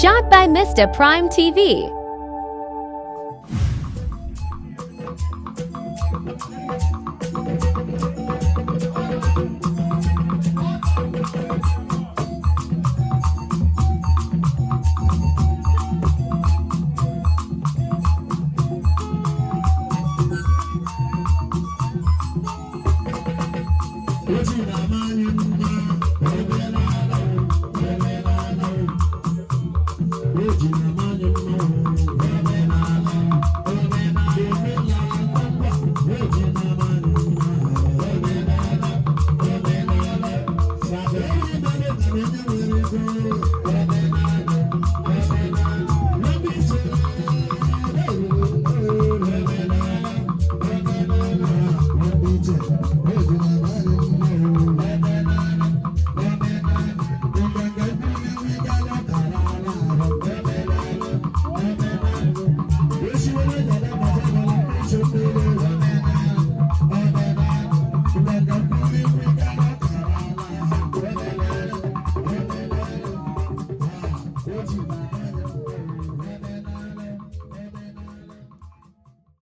Shot by Mr. Prime TV. Oji na-ama anyị mma, omenala omenala. Oji na-ama anyị mma, omenala omenala. Omenala, oji na-ama anyị mma, omenala omenala. Everybody na onye nwere ego, omenala omenala. Ndị chere, omenala omenala. Ndị chere, oji na-ama anyị mma, omenala omenala. Nganga mmiri gara kara ala ahụ, omenala omenala. Esiwere dada bata bara mmeso mmiri, omenala omenala. Nganga mmiri gara kara ala ahụ, omenala omenala. Oji na